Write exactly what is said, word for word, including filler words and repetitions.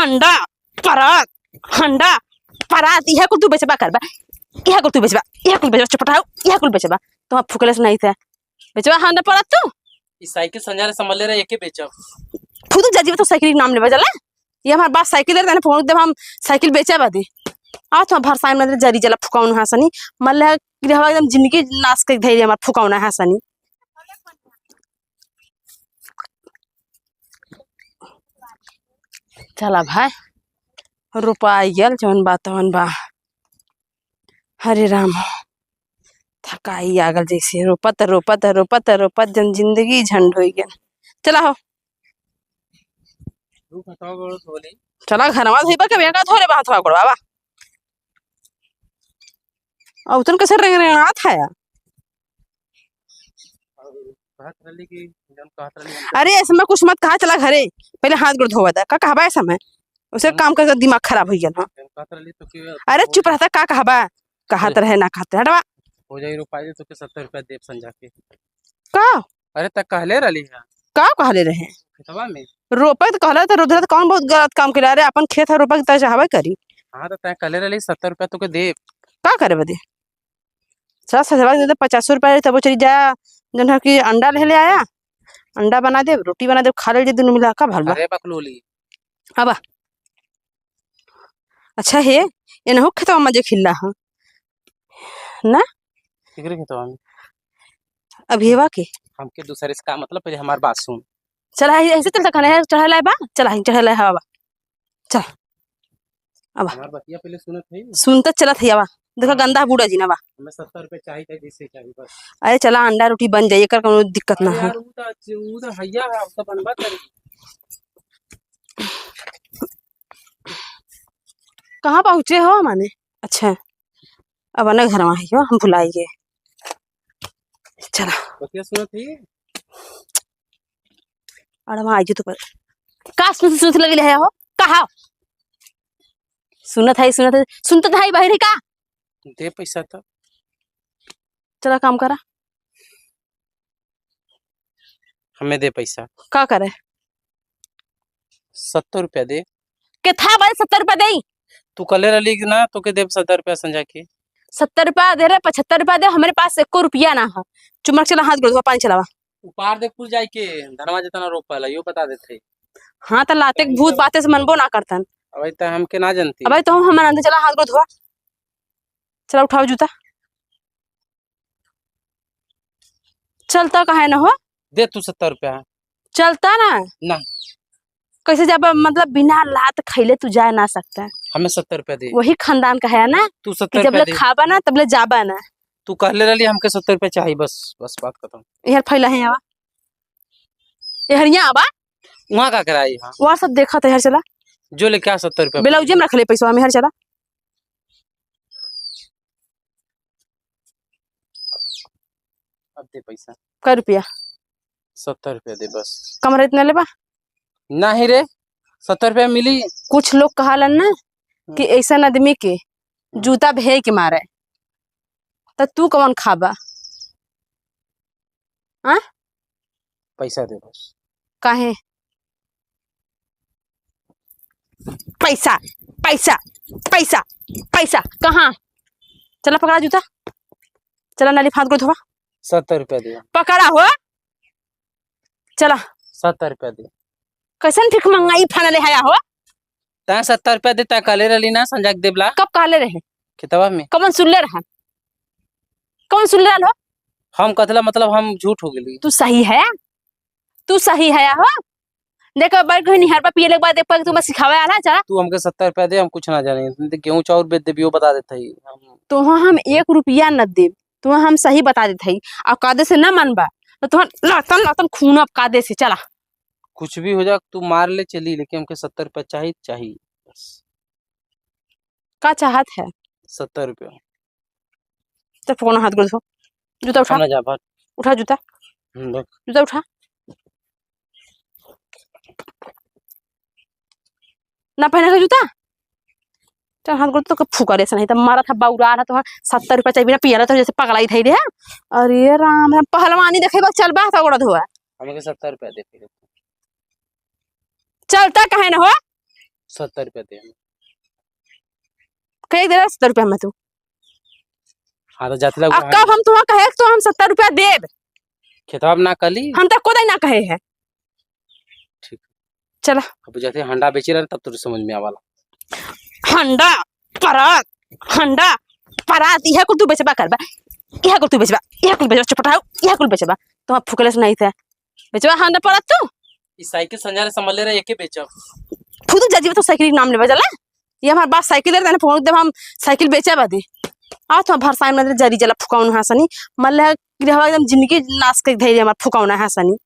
हंडा, परात, हंडा, परात, इहे कुल तू बेचबा करबा, इहे कुल तू बेचबा, इहे कुल बेचबा, चपटाऊ, इहे कुल बेचबा। तो हम फुकले से नहीं थे, बेचबा हंडा परात तू? ई साइकिल संजारे संभले रहे, एके बेचब। खुद जा जीव तो साइकिल के नाम लेबा जाला। ये हमार बात साइकिल रे, तने फोन देब हम साइकिल बेचे बदे। आ तो भरसाई में जरी जला फुकाउन हासनी, मल्ले गिरहवा एकदम जिंदगी नाश कर धैले हमार फुकाउन हासनी। चला भाई, रोपा आई गल, जौन बा तौन बा। हरे राम, थकाई आ गल जैसे रोपत, रोपत, रोपत, रोपत जन जिंदगी झंड होई गल। चला हो। धूप हथवा गोड़ धो ले। चला घरवा धोइबा के बेगा धो ले बा हथवा गोड़वा बा। और उतन कैसे रेंग रेंग हाथ है यार। कहत रहली कि जौन कहत रहली हम अरे ऐसे में कुछ मत कहा, चला घरे, पहले हाथ गोड़ धोवा दा। का कहबा ऐसा में? उसे अरे काम करके दिमाग खराब हो गया ना। जौन कहत रहली तो कि अरे चुप रहता, का कहबा? कहत अरे रहे ना कहत रहे, हटवा। हो जाई रोपाई तो के सत्तर रुपया देब संझा के। का? अरे, त कहले रहली है। का कहले रहे? खेतवा में। रोपे त कहले त रोधरत कौन बहुत गलत काम कइला? अरे, अपन खेत है, रोपे त चाहबे करी। हाँ, त तैं कहले रहली सत्तर रुपया तोके देब। का करे बदे? सात सौ दे दे, पचास रुपया तब चली जा, जौन है कि अंडा ले ले आया, अंडा बना देब, रोटी बना देब, खा ले जे दुनू मिला का भल बा। अरे बकलोली। अब अच्छा हे, एनहु खेतवा में जे खिल्ला ह ना? केकरे खेतवा में? अभियवा के। हमके दूसरे से का मतलब, पहले हमार बात सुन। चला, ऐसे चलता कने है, चढ़ा लाए बा, चला, चढ़ा लाए हवा बा। चल। अब हमार बतिया पहले सुनत है। सुनता चलत है, आवा। देखा हाँ। गंदा बूढ़ा जी ना बा। हमें सत्तर रुपया चाहिए, जैसे चाहिए बस। अरे चला, अंडा रोटी बन जाई, एकर कोनो दिक्कत ना अरे है। यार, उ त, उ त हैया है, हम तो बनबा करी। कहाँ पहुँचे हो माने? अच्छा, अब ना घर में ही हो, हम भुलाई गए। चला। बतिया सुनत ही? अरे वहाँ आई जो तो पर। का सुनत, सुनत लगे ले हो? कहा? सुनत है, सुनत है, सुनत है बाहर ही का? दे पैसा तो। चला काम करा। हमें दे पैसा। का करे? सत्तर रुपया दे। केथा बारे सत्तर रुपया देई? तू कहले रहली कि ना, तोके देब सत्तर रुपया संझा के। सत्तर रुपया दे रे, पचहत्तर रुपया दे, हमरे पास एको रुपया ना है। चुमक चला, हाथ गोड़ धोवा, पानी चलावा। उपार देख कुल जाए के, धनवा जितना रोपल है, यो बता देते। हाँ, त लाते के भूत बाते से मनबो ना करतन। अबे त हमके ना जानती। अबे तो हम अंदर चला, हाथ गोड़ धोवा। चला, उठाओ जूता। चलता काहे न हो? दे तू सत्तर रुपया। चलता ना? ना। कैसे जाबा? मतलब बिना लात खैले तू जा ना सकता। हमें सत्तर रुपया दे। वही खानदान का है ना तू कि सत्तर जब रुपया ले दे। खाबा ना तब ले जाबा ना। तू कहले रहली हमके सत्तर रुपया चाही, बस, बस बात खत्म। यार फैला है आवा। ए हरिया आवा। वहाँ का कराई? हाँ। वहाँ सब देखा था यार, चला। जो लेके आ सत्तर रुपया। ब्लाउजे में रख ले पैसा, हम यार चला। अब दे पैसा। कै रुपया? सत्तर रुपया दे बस। कमरा इतना लेबा? नहीं रे, सत्तर रुपया मिली। कुछ लोग कहालन ना कि हम्म। ऐसन आदमी के हम्म। जूता भेय के मारे, त तू कौन खाबा? हाँ? पैसा दे बस। काहे? पैसा, पैसा, पैसा, पैसा, कहाँ? चला पकड़ा जूता, चला नाली फाँद को धोवा। सत्तर रुपया दे। पकड़ा हो, चला। सत्तर रुपया दे। कैसन भिख मंगाई फानले हया हो? तैं सत्तर रुपया दे, तैं कहले रहली ना संझा के देबला। कब कहले रहे? खेतवा में। कौन सुनले रहा? कौन सुनले रहा? हम कहला मतलब हम झूठ हो गेली। तू सही है, तू सही है हो। देखो बैठ गई निहार पर पिए के बाद देख पाए तू बस सिखावे आला चला। तू हमके सत्तर रुपया दे, हम कुछ ना जाने। गेहूं चाउर बेच देबी, वो बता देते ही हम। तो हम एक रुपया न देब, तो हम सही बता देते ही। और कायदे से न मानबा तो तुहार लतन लतन खून अब कायदे से चला। कुछ भी हो जा, तू मार ले चली, लेकिन हमके सत्तर रुपया चाही, चाही बस। का चाहत है? सत्तर रुपया। तो फोन हाथ गोड़ धो, जूता उठा। हम ना जा, भाग। उठा जूता। हम्म, देख। जूता उठा। ना पहने का जूता? चल हाथ गोड़ तो फुका रे से नहीं तो मारा था बौरा रहा तो हाँ सत्तर रुपया चाहिए बिना पियला तो जैसे पगलाई थई रे। अरे राम राम पहलवानी देखे बस चल बा तो गोड़ धोआ। हमके सत्तर रुपया दे फिर। चलता काहे न हो? सत्तर रुपया दे। कहे दे रहा सत्तर रुपया में तू। हाँ, तो जाते लग आ, कब हम तुम्हें कहे तो हम सत्तर रुपया देब? खेतवा में ना कली। हम तो कोदाई ना कहे है। ठीक। चला। अब जाते हंडा बेचे रहे, तब तो समझ में आवाला। हंडा, परात, हंडा, परात, यह कुल तू बेचबा करबा, यह कुल तू बेचबा, यह कुल बेचबा, चपटाऊ, यह कुल बेचबा। तो हम फुकले से नहीं थे। बेचबा हंडा परात तू? ई साइकिल संजारे संभले रहे, एके बेचब। खुद जा जीवा तो साइकिल के नाम लेबा जाला। ये हमार बाप साइकिल दे देने, फोन देब हम साइकिल बेचे बदे। आ तो भरसाई में जरी जला फुकाउन हसनी, मल्ले गिरहवा एकदम जिंदगी नाश कर धैले हमार फुकाउन हसनी।